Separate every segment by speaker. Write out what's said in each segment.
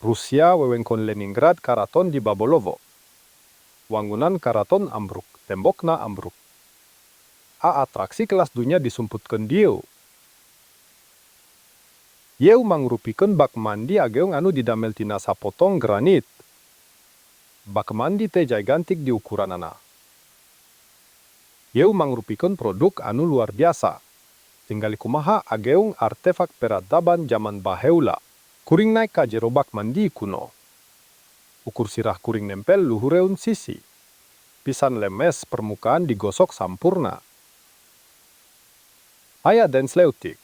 Speaker 1: Rusia, wewengkon Leningrad, karaton di Babolovo. Wangunan karaton ambruk, tembokna ambruk. A atraksi kelas dunya disumputkeun dieu. Ieu mangrupikeun bak mandi ageung anu didamel tina sapotong granit. Bak mandi teh gigantic di ukuranana. Ieu mangrupikeun produk anu luar biasa. Tinggali kumaha ageung artefak peradaban jaman baheula. Kuring naek ka jero bak mandi kuno. Ukur sirah kuring nempel luhureun sisi. Pisan lemes, permukaan digosok sampurna. Aya dance leutik.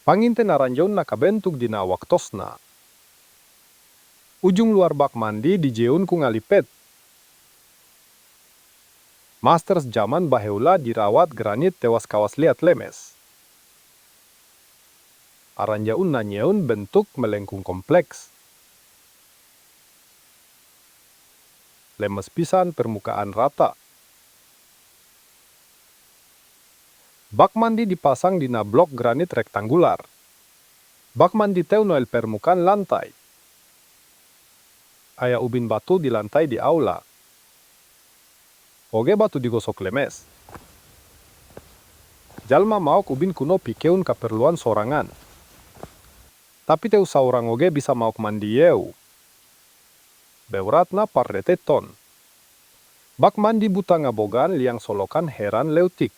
Speaker 1: Panginten aranjeunna kabentuk dina waktosna. Ujung luar bak mandi dijieun ku ngalipet. Masters jaman baheula dirawat granit tewas kawas liat lemes. Aranjeunna nyieun bentuk melengkung kompleks. Lemes pisan, permukaan rata. Bak mandi dipasang dina blok granit rektangular. Bak mandi teu noel permukaan lantai. Aya ubin batu di lantai di aula. Oge batu digosok lemes. Jalma maok ubin kuno pikeun kaperluan sorangan. Tapi teu saurang oge bisa maok mandi ieu. Beuratna parete ton. Bak mandi buta ngabogaan liang solokan heran leutik.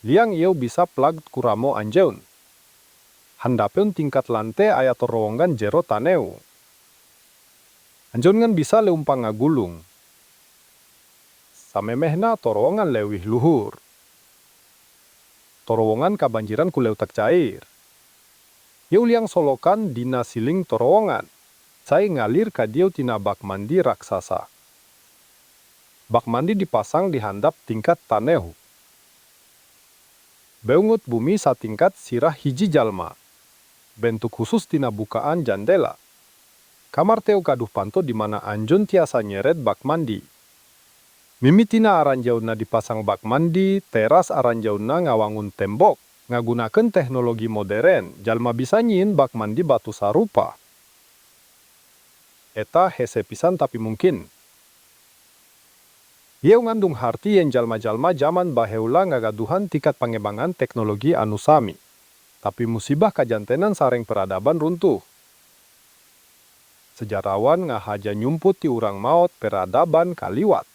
Speaker 1: Liang ieu bisa plugged ku ramo anjeun. Handapeun tingkat lante aya torowongan jero taneuh. Anjeun ngan bisa leumpang ngagulung. Samemehna torowongan leuwih luhur. Torowongan kabanjiran ku leutak cair. Ieu liang solokan dina siling torowongan. Cai ngalir ka dieu tina bak mandi raksasa. Bak mandi dipasang di handap tingkat taneuh. Beungeut bumi satingkat sirah hiji jalma. Bentuk husus tina bukaan jandela. Kamar teu gaduh panto di mana anjeun tiasa nyeret bak mandi. Mimitina aranjeunna dipasang bak mandi, teras aranjeunna ngawangun tembok. Ngagunakeun teknologi moderen, jalma bisa nyieun bak mandi batu sarupa. Eta hese pisan tapi mungkin. Ieu ngandung harti yen jalma-jalma jaman baheula ngagaduhan tingkat pangembangan teknologi anu sami. Tapi musibah kajantenan sareng peradaban runtuh. Sejarawan ngahaja nyumput ti urang maot peradaban kaliwat.